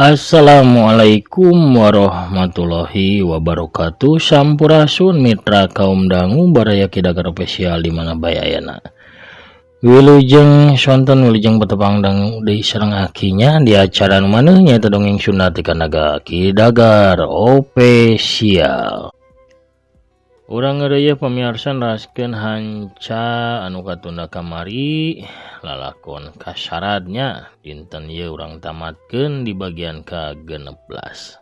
Assalamualaikum warahmatullahi wabarakatuh. Sampurasun mitra kaum dangu baraya Ki Dagar Official di mana bae ayana. Wilujeng sonten wilujeng betepang dangu deui sareng akinya di acara nu maneuh nyaeta dongeng Sunda ti Kanaga Ki Dagar Official. Urang ngeureuyeun pamiarsa neraskeun hanca anu katunda kamari lalakon kasaradnya dinten ieu urang tamatkeun di bagian ka-16.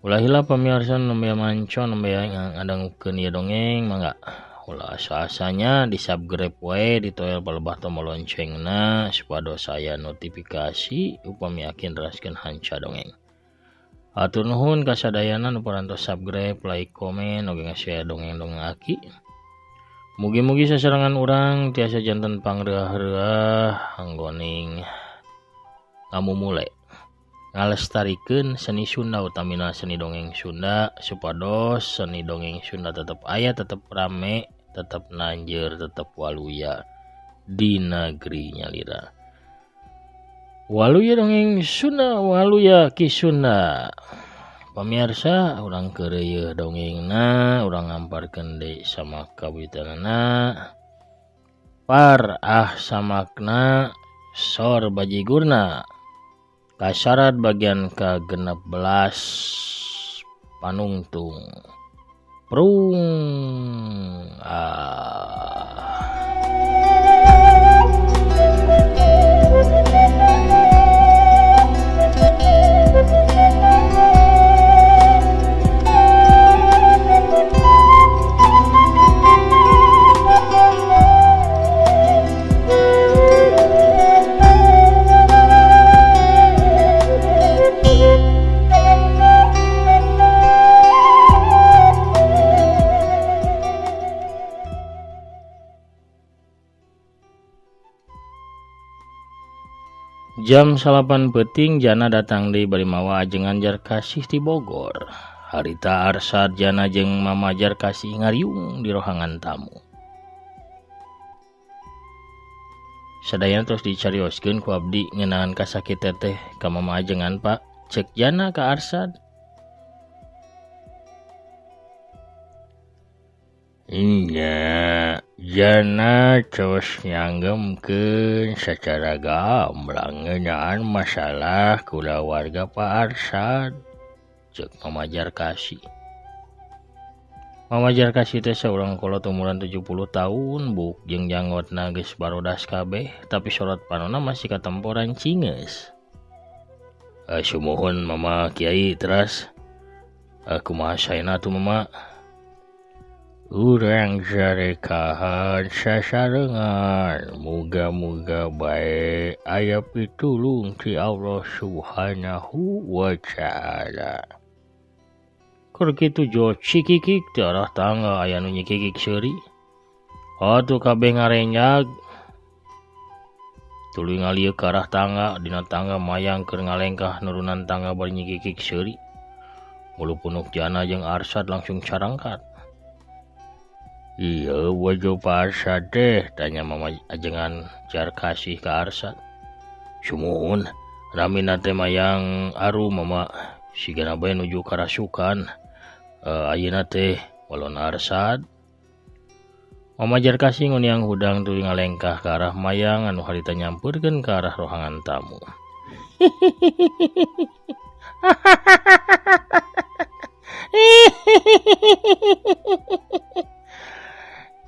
Ulah hilap pamiarsa nembe manco nembe ngadangukeun ieu dongeng mangga ulah asa-asanya di subscribe wae ditoel palebah tombol loncengna supados aya notifikasi upami akin neraskeun hanca dongeng. Hatur nuhun kasadayana nu parantos subscribe, like, komen, oge nge-share dongeng-dongeng aki. Mugi-mugi sasarengan urang tiasa janten pangreuah-reuah anggoning ngamumule ngalestarikeun seni Sunda utamina seni dongeng Sunda supados seni dongeng Sunda tetep aya, tetep rame, tetep nanjeur, tetep waluya di negeri nyalira. Waluya dongeng Sunda, waluya Ki Sunda. Pamirsa, urang keureuyeun dongengna, urang ngamparkeun deui sama kawitanana. Par ah samakna sor bajigurna. Kasarad bagian ka-16 panungtung. Prung ah. Jam 9 peuting Jana datang deui bari mawa ajengan Jarkasih ti Bogor. Harita Arsad Jana jeung Mama Jarkasih ngariung di rohangan tamu. Sadayana terus dicarioskeun ku abdi ngeunaan kasakit teteh ka Mama ajengan Pak. Cek Jana ka Arsad. Nya, Jana terus nyanggemkeun secara gamblang ngeunaan masalah kulawarga Pak Arsad. Cek Mama Jarkasih. Mama Jarkasih teh saurang kolot umuran 70 tahun, buk jeung janggotna geus barodas kabeh, tapi sorot panonna masih katemporan cingeus. Sumuhun Mama Kiai teras. Kumaha saena atuh Mama? Urang sarekahan sasarengan, muga-muga bae aya pitulung ti Allah Subhanahu wa Ta'ala. Keur kitu jo cikikik ti arah tangga aya nu nyikikik seuri. Atuh kabeh ngarenjag. Tuluy ngalieu ka arah tangga, dina tangga mayang keur ngalengkah nurunan tangga bari nyikikik seuri. Bulu punuk Jana jeung Arsad langsung carangkat. Iya, baju Pak Arsad teh, tanya Mama ajengan Jarkasih ka Arsad. Sumuhun, ramina teh mayang aru Mama, sigana bae nuju karasukan. Ayeuna teh walon Arsad. Mama Jarkasih nguniang hudang tuluy ngalengkah ka arah mayang anu harita nyampeurkeun ka arah rohangan tamu.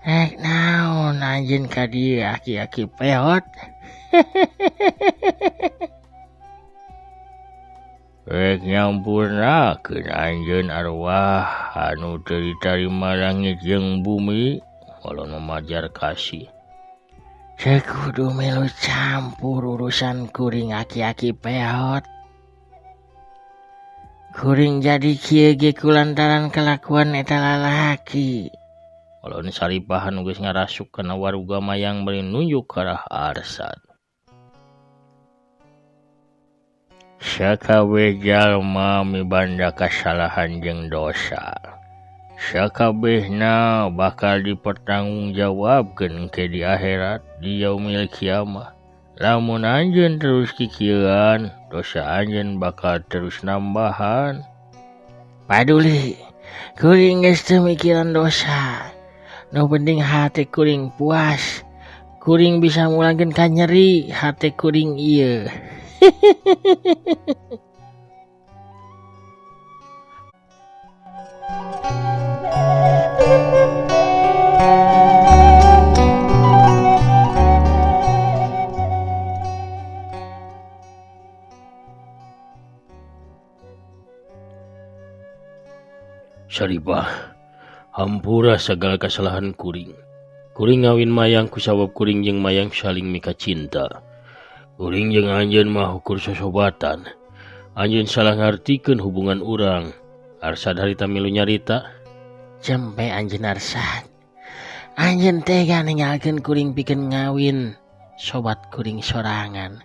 Rek naon anjeun ka dieu aki-aki peot. Rek nyampurnakeun anjeun arwah anu teu ditarima langit jeung bumi, walon Mama Jarkasih. Teu kudu milu campur urusan kuring aki-aki peot. Kuring jadi kieu ge kulantaran kalakuan eta lalaki. Walon Saripah anu geus ngarasuk kana waruga mayang bari nunjuk ka arah Arsad. Sakabeh jalma mibanda kasalahan jeung dosa. Sakabehna bakal dipertanggungjawabkeun ke di akhirat di yaumil kiamah. Lamun anjeun terus kikieuan, dosa anjeun bakal terus nambahan. Paduli, kuring geus teu mikiran dosa. Nu penting hate kuring puas. Kuring bisa mulangkeun ka nyeri hate kuring ieu. Saripah, hampura segala kesalahan kuring. Kuring ngawin Mayang kusabab kuring jeung Mayang saling mika cinta. Kuring jeung anjeun mah ukur sosobatan. Anjeun salah ngartikeun hubungan urang. Arsad harita milu nyarita. Cempe anjeun Arsad. Anjeun tega ninggalkeun kuring pikeun ngawin sobat kuring sorangan.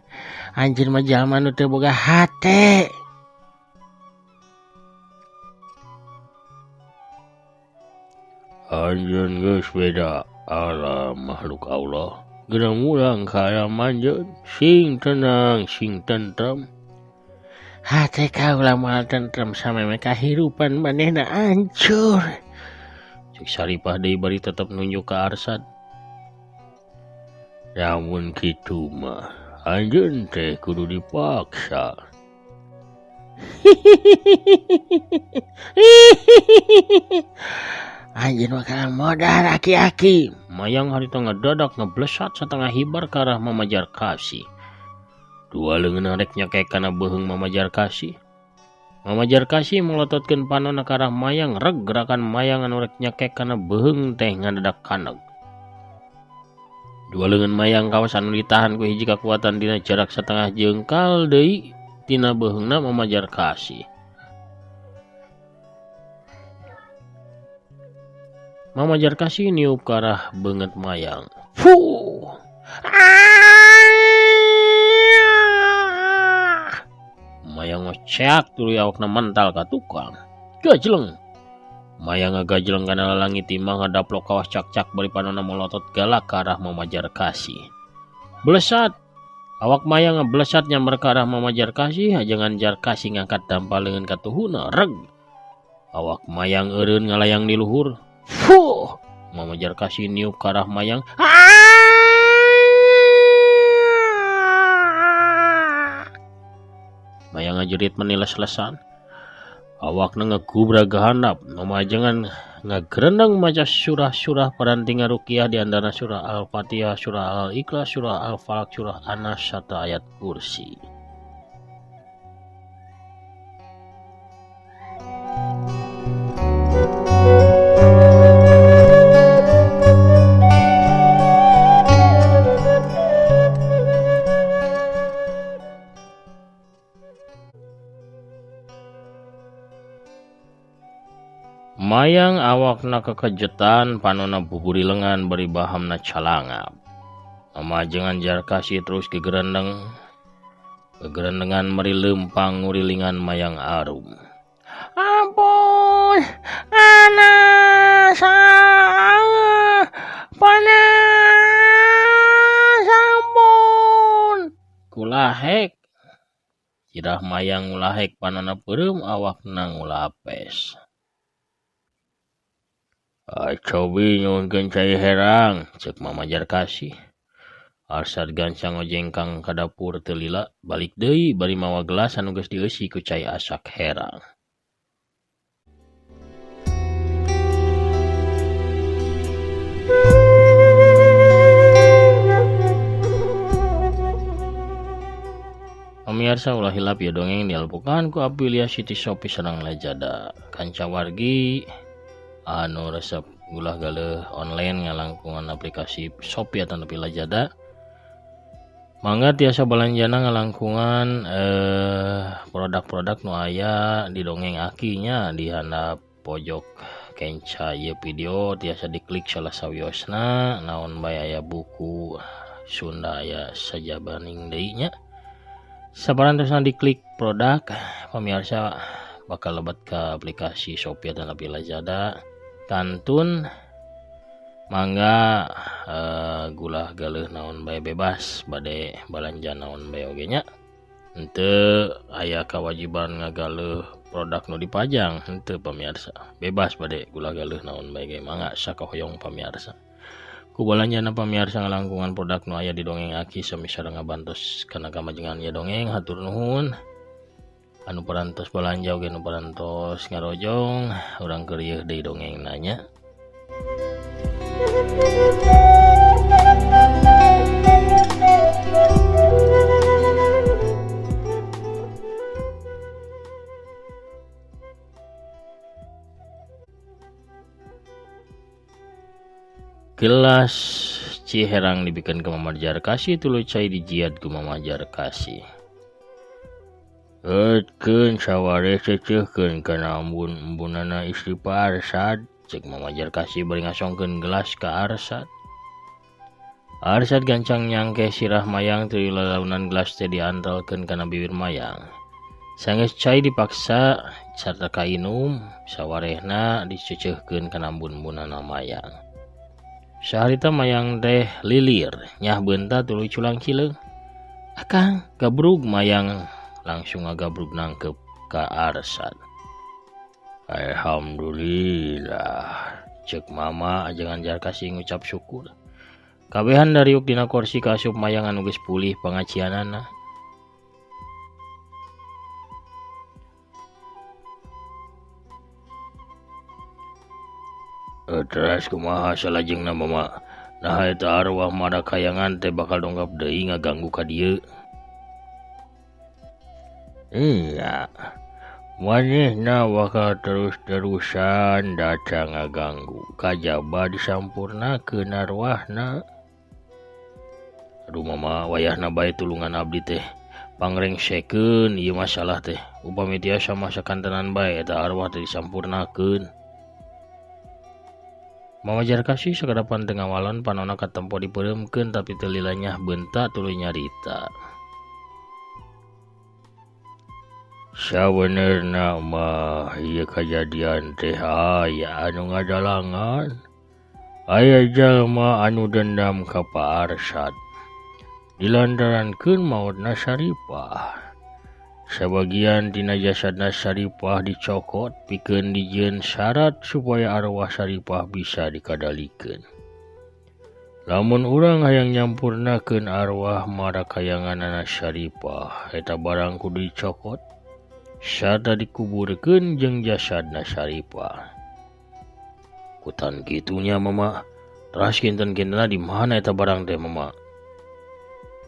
Anjeun mah jalma nu teu boga hate. Anjeun geus beda alam makhluk Allah. Geura mulang ka alam anjeun, sing tenang, sing tentrem. Hate kaula moal tentrem sameme kahirupan manehna hancur. Cek Saripah deui bari tetep nunjuk ka Arsad. Lamun kitu mah anjeun teh kudu dipaksa. Anjeun bakal modar aki-aki. Mayang harita ngedadak ngeblesat setengah hibar ke arah Mama Jarkasih. Dua leungeun rek nyekek kana beuheung Mama Jarkasih. Mama Jarkasih melototkeun panonna ka arah Mayang, reg gerakan Mayang anu rek nyekek kana beuheung teh ngadadak kaneg. Dua leungeun Mayang kawas anu ditahan ku hiji kakuatan dina jarak setengah jengkal deui tina beuheungna Mama Jarkasih. Mama Jarkasih niup ke arah beungeut Mayang. Fuh! Mayang ngeceak tuluy awakna mental ka tukang. Gajleng. Mayang ngagajleng kana lalangit imah ngadaplok kawas cak-cak bari panonna molotot galak ka arah Mama Jarkasih. Blesat. Awak Mayang ngeblesat nyamber ka arah Mama Jarkasih, hajangan Jarkasih ngangkat dampal leungeun ka tuhuna, reg. Awak Mayang eureun ngalayang di luhur. Fuh! Mama Jarkasih niup ka arah Mayang. Mayang ngajerit meniles-lesan. Awakna ngegubra gahandap. Mamajengan ngagerendeng maca surah-surah paranti ngarukiah di antara surah Al-Fatihah, surah Al-Ikhlas, surah Al-Falaq, surah An-Nas, serta ayat kursi. Mayang awakna kekejetan, panona buburi lengan bari bahamna calangap. Mamajengan Jarkasih terus gegerendeng. Gegerendengan meri lempang ngurilingan Mayang arum. Ampun, anas, panas, ampun. Kulahek. Sirah Mayang ngulahek panona peureum awakna ngulapes. Cobi nyuhunkeun cai herang, cek Mama Jarkasih. Arsad gancang ngojengkang ka dapur teu lila, balik deui bari mawa gelas anu geus dieusi ku cai asak herang. Pemirsa ulah hilap ya dongeng dialpukan ku afiliasi ti Shopee sareng Lazada. Kanca wargi anu resep gulah galeuh online ngalangkungan aplikasi Shopee atau Lazada, mangga tiasa balanjana ngalangkungan produk-produk nu aya di dongeng akinya di handap pojok kenca ieu video tiasa diklik salah sawiosna naon bae aya buku Sunda aya sajabaning deui nya. Sabarantosna diklik produk, pemirsa bakal lebet ke aplikasi Shopee dan Lazada. Kantun Mangga gulah galeuh naon bae bebas bade balanja naon bae oge nya. Henteu aya kewajiban ngagaleuh produk nu dipajang henteu pamirsa. Bebas bade gulah galeuh naon bae ge mangga sakahoyong pamirsa. Ku balanjana pamirsa ngalangkungan produk nu aya di Dongeng Aki sami sareng ngabantos kana kamajengan ieu dongeng hatur nuhun. Anu parantos balanja oge nu parantos ngarojong urang keur ieu deui dongeng nanya. Gelas Ciherang dibikeun ka Mama Jarkasih tuluy cai dijiad ku Mama Jarkasih. Eutkeun sawareh ceceuhkeun kana embun-embunana istri Pak Arsad, cek Mama Jarkasih bari ngasongkeun gelas ka Arsad. Arsad gancang nyangkeh sirah Mayang tuluy lalaunan gelas teh diantelkeun kana bibir Mayang. Sanggeus cai dipaksa sarta kainum, sawarehna diceceuhkeun kana embun-embunana Mayang. Saharita Mayang teh lilir, nyah beunta tuluy culang cileung. Akang gabrug Mayang langsung ngagabrug nangkep ka Arsad. Alhamdulillah, cek Mama ajengan Jarkasih ngucap syukur. Kabehan dariuk dina kursi kaasup Mayang anu geus pulih pangacianana. Teras kumaha salajengna Mama? Nah eta arwah marakayangan teh bakal dongkap deui ngaganggu ka dieu. Iya. Manehna bakal terus-terusan datang ngaganggu kajaba disampurnakeun arwahna. Aduh Mama, wayahna bae tulungan abdi teh. Pangrengsekeun ieu masalah teh. Upami tiasa mah sakantenan bae eta arwah teh disampurnakeun. Mama Jarkasih sakadapan teu ngawalon panona katempo dipeureumkeun tapi teu lila nyah beunta tuluy nyarita. Sabenerna mah ieu kajadian teh aya anu ngadalangan. Aya jalma anu dendam ka Pak Arsad. Dilantarankeun maotna Saripah. Sabagian tina jasadna Saripah dicokot pikeun dijieun syarat supaya arwah Saripah bisa dikadalikeun. Lamun urang hayang nyampurnakeun arwah marakayanganana Saripah, eta barang kudu dicokot sarta dikuburkeun jeung jasadna Saripah. Kutan kitunya Mama, teras kinten-kintenna di mana eta barang teh Mama?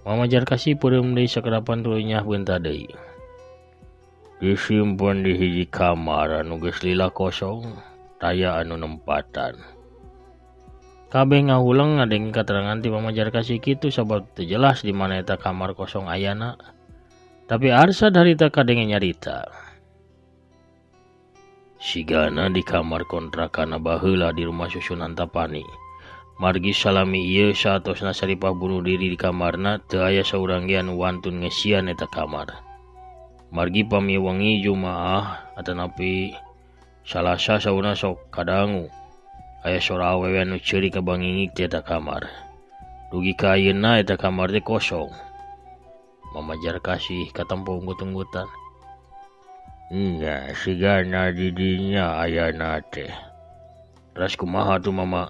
Mama Jarkasih peureum deui sakadapan tuluy nyah beunta deui. Disimpen di hiji kamar anu geus lila kosong, taya anu nempatan. Kabeh ngahuleng ngadenge katerangan ti Mama Jarkasih kitu sabab teu jelas di mana eta kamar kosong ayana. Tapi Arsad harita kadenge nyarita. Sigana di kamar kontrakana baheula di rumah susun Antapani. Margi salami ieu saatosna Saripah bunuh diri di kamarna teu aya saurang ge anu wantun ngesian eta kamar. Margi pami wengi Jumaah atanapi Salasa sauna sok kadangu. Aya sora awewe anu ceurik kabangingik ti eta kamar. Dugi ka ayeuna eta kamar teh kosong. Mama Jarkasih katempo unggut-unggutan. Nya sigana di dinya ayana teh. Teras kumaha tuh Mama?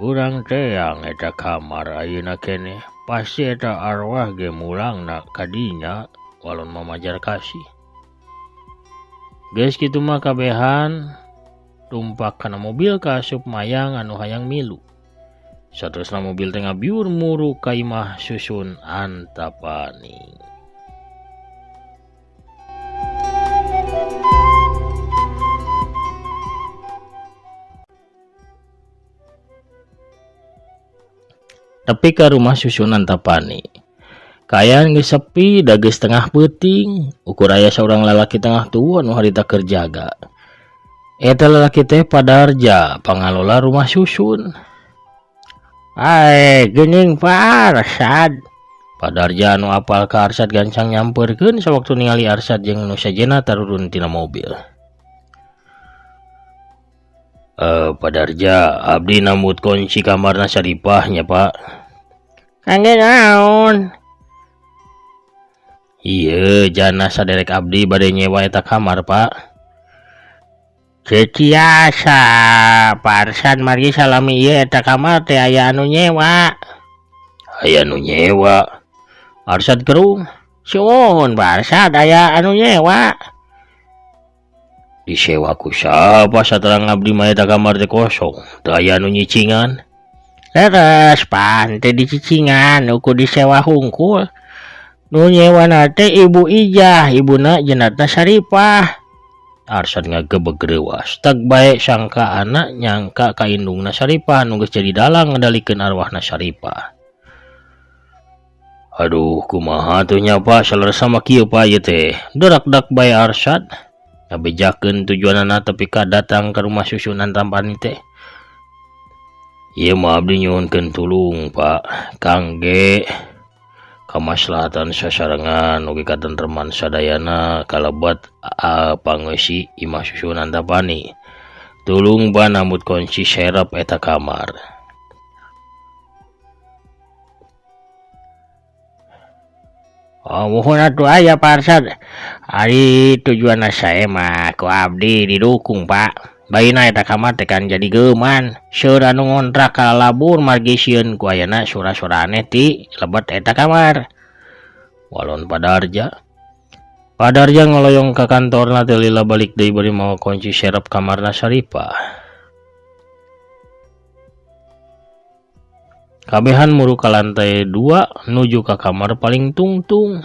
Urang teang eta kamar ayeuna keneh. Pasti eta arwah ge mulangna ka dinya. Walon Mama Jarkasih. Geus kitu mah kabehan tumpak kana mobil kaasup Mayang anu hayang milu. Saterusna mobil teh ngabiur muru ka imah susun Antapani. Tepi ka rumah susun Antapani. Kaayaan geus sepi, da geus tengah peuting, ukur aya saurang lalaki tengah tua nu harita keur jaga. Eta lalaki teh Padarja, pangalola rumah susun. Ae, geuning Pak Arsad. Padarja anu apal ka Arsad gancang nyampeurkeun sawaktu ningali Arsad jeung nu sajena tarurun tina mobil. Pak Darja, abdi nambut kunci kamarna Saripah nya Pak. Kangge naon? Ieu jana saderek abdi bade nyewa eta kamar Pak. Teu tiasa Pak Arsad margi salami ieu eta kamar teh aya anu nyewa. Aya nu nyewa. Arsad gerung. Suhun Pak Arsad aya anu nyewa. Disewa ku sapa saterang abdi mah eta kamar teh kosong, teu aya anu nyicingan. Leres pan teu dicicingan ukur disewa hungkul. Nu nyewana teh Ibu Ijah, ibuna jenatna Saripah. Arsad ngagebeg reuas, tag bae sangka anak nyangka ka indungna Saripah nu geus jadi dalang ngadalikeun arwahna Saripah. Aduh, kumaha tuh nya Pak, saleresna mah kieu Pak ieu teh. Derak-dak bae Arsad. Ngabejakeun tujuanana tepi ka datang ka rumah susunan Tampani teh. Ieu mah abdi nyuhunkeun tulung Pak, kangge kamaslahatan sasarengan oge katentreman sadayana kalebet pangeusi imah susunan Antapani. Tulung Pak nambut kunci serep eta kamar. Oh, muhun atuh aya Pak Arsad. Ari tujuanna sae mah ku abdi didukung Pak. Baina eta kamar teh kan jadi geuman. Seueur anu ngontrak kalalabur margi sieun ku ayana sora-sora aneh ti lebet eta kamar. Walon Pak Darja. Pak Darja ngoloyong ka kantorna teh lila balik deui bari mawa kunci serep kamarna Saripah. Kabehan muru ka lantai 2 nuju ka kamar paling tungtung.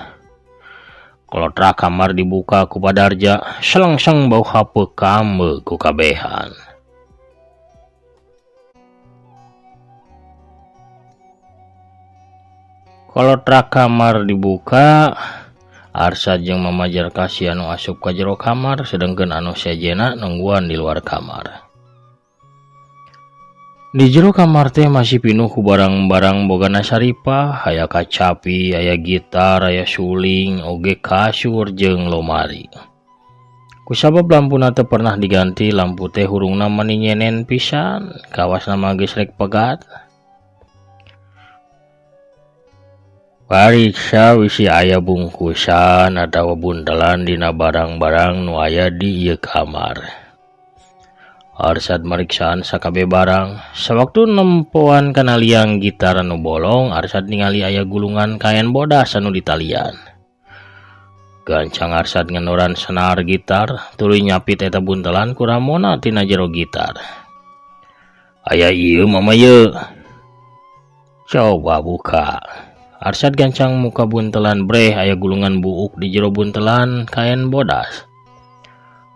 Kolotra kamar dibuka ku Pak Darja, selengseng bau hapeuk kambe ku kabehan. Kolotra kamar dibuka, Arsad jeung Mama Jarkasih anu asup ka jero kamar, sedengkeun anu sejena nungguan di luar kamar. Di jero kamar teh masih pinuh ku barang-barang bogana Saripah, aya kacapi, aya gitar, aya suling, oge kasur jeung lomari. Kusabab lampuna teu pernah diganti, lampu teh hurungna mani nyenen pisan, kawasna mah geus rek pegat. Pariksa wisi aya bungkusan atawa buntelan dina barang-barang nu aya di ieu kamar. Arsad mariksaan sakabe barang. Sawaktu nempoan kana liang gitar anu bolong, Arsad ningali aya gulungan kain bodas anu ditalian. Gancang Arsad ngenoran senar gitar, tuluy nyapit eta buntelan ku Ramona tina jero gitar. Aya ieu mama ieu. Coba buka. Arsad gancang muka buntelan breh aya gulungan buuk di jero buntelan kain bodas.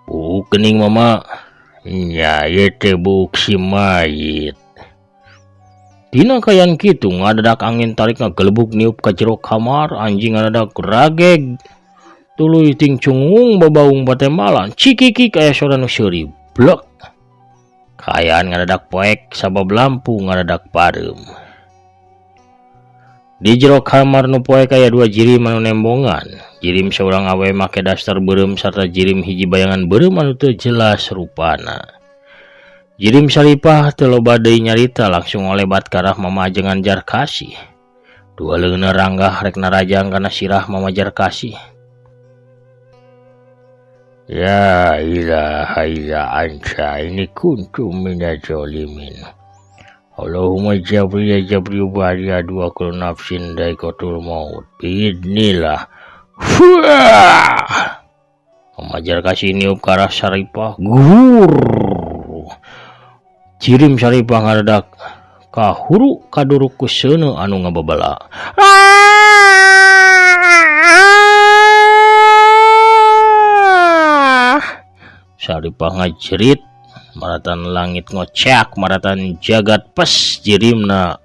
Buuk geuning mama. Nya ieu teh buuk si mayit. Dina kayan kitu ngadadak angin tarik ngagelebug niup ka jero kamar, anjing ngadadak rageg. Tuluy ting cungung babaung patembalan, cikikik aya sora nu seuri, blek. Kaayaan ngadadak poek sabab lampu ngadadak pareum. Di jero kamar nu poek aya dua jirim anu nembongan. Jirim saurang awe make daster beureum sarta jirim hiji bayangan beureum anu teu jelas rupana. Jirim Saripah teu loba deui nyarita langsung ngolebat ka arah Mama Ajengan Jarkasih. Dua leungeunna ranggah rek narajang kana sirah Mama Jarkasih. La ilaha illa anta inni kuntu minaz zalimin. Allahumma jabri ya jabri bari dua kullu nafsin dha'iqatul maut biidznillah. Mama Jarkasih niup ka arah Saripah. Gur. Jirim Saripah ngadadak kahuru kaduruk ku seuneu anu ngababala. Saripah ngajerit maratan langit ngoceak maratan jagat pes jirimna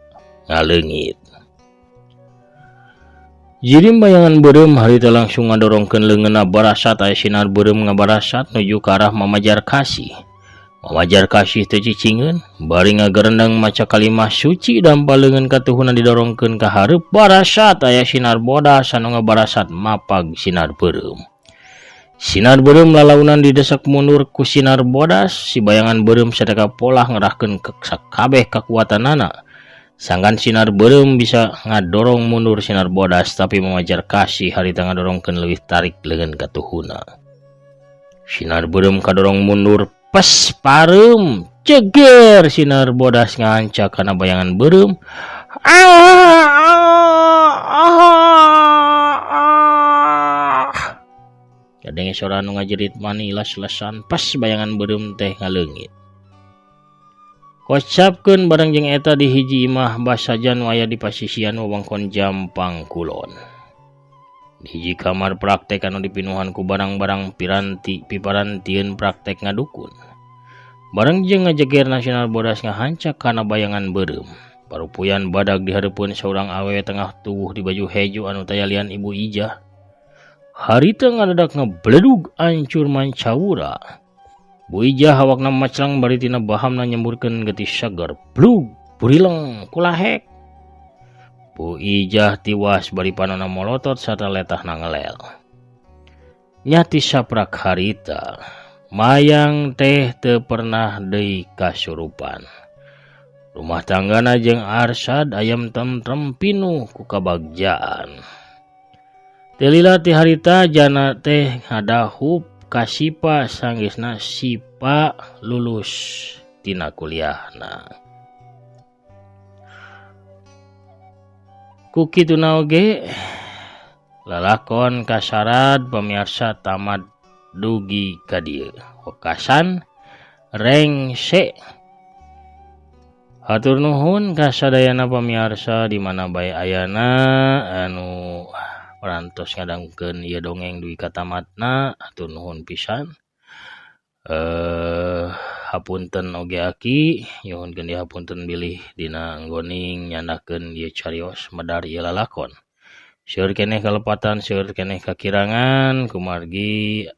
ngaleungit. Jirim bayangan beureum harita langsung ngadorongkeun leungeunna barasat aya sinar beureum ngabarasat nuju ka arah Mama Jarkasih. Mama Jarkasih teu cicingeun bari ngagerendeng maca kalimah suci dampa leungeun katuhuna didorongkeun ka hareup barasat aya sinar bodas anu ngabarasat mapag sinar beureum. Sinar beureum lalaunan didesak mundur ku sinar bodas, si bayangan beureum sateka polah ngerahkeun sakabeh kakuatanana. Sangkan sinar beureum bisa ngadorong mundur sinar bodas, tapi mamajar kasih harita ngadorongkeun leuwih tarik leungeun katuhuna. Sinar beureum kadorong mundur pes pareum ceger sinar bodas ngahancak kana bayangan beureum. Kadenge sora nu ngajerit mani las-lasan pas bayangan beureum teh ngaleungit. Kocapkeun bareng jeung eta di hiji imah basajan nu aya di pasisian wewengkon Jampang Kulon. Di hiji kamar praktek anu dipinuhan ku barang-barang piranti piparantieun praktek ngadukun. Bareng jeung ngajeger nasional bodas ngahancak kana bayangan beureum. Parupuyan badag di hareupeun saurang awewe tengah tuwuh di baju hejo anu tayalian Ibu Ijah. Harita ngadadak ngebledug ancur mancawura. Bu Ijah awakna maclang bari tina bahamna nyemburkeun getih seger. Blug burileng kulahek. Bu Ijah tiwas bari panona molotot sarta letahna ngelel. Nyati saprak harita. Mayang teh teu pernah deui kasurupan. Rumah tanggana jeung Arsad ayam tentrem pinuh ku kabagjaan. Teu lila ti harita jana teh ngadahup ka Sipa sanggeusna Sipa lulus tina kuliahna. Ku kituna oge lalakon kasarad pamiarsa tamat dugi ka dieu. Wekasan rengse. Hatur nuhun ka sadayana pamiarsa di mana bae ayana anu parantos ngadangukeun ieu dongeng dugi ka tamatna, hatur nuhun pisan. Hapunten oge aki, nyuhunkeun dihapunten bilih dina nggoning nyandakeun ieu carios medar ieu lalakon. Seueur keneh kalepatan, seueur keneh kakirangan kumargi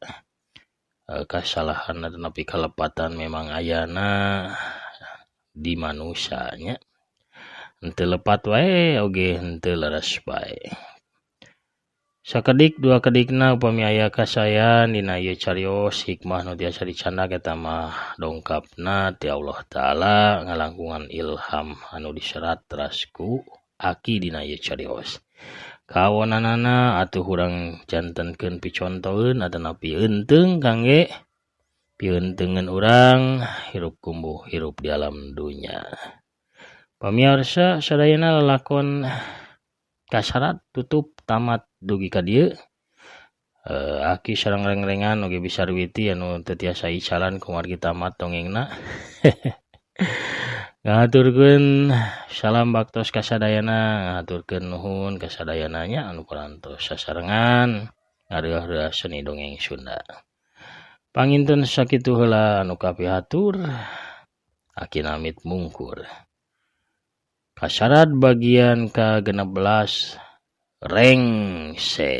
kasalahan atanapi kalepatan memang ayana di manusia nya. Henteu lepat wae oge henteu leres bae. Sakedik dua kedikna upami aya kasayan dina ieu carios hikmah nu tiasa dicandak eta mah dongkapna ti Allah Ta'ala ngalangkungan ilham anu diserat teras ku aki dina ieu carios. Kawonanana atuh urang jantenkeun picontoeun atanapi eunteung kangge pieuteungeun urang hirup kumbuh hirup di alam dunya. Pamiarsa sadayana lalakon kasarat tutup tamat dugi ka dieu. Aki sareng rengrengan oge bisa ruwiti anu teu tiasa icalan kumargi tamat dongengna. Ngahaturkeun salam baktos kasadayana, ngahaturkeun nuhun kasadayana nya anu parantos sasarengan ngareuah-reuah seni dongeng Sunda. Panginten sakitu heula anu kapihatur, aki namit mungkur. Kasarad bagian ka-16 rengse.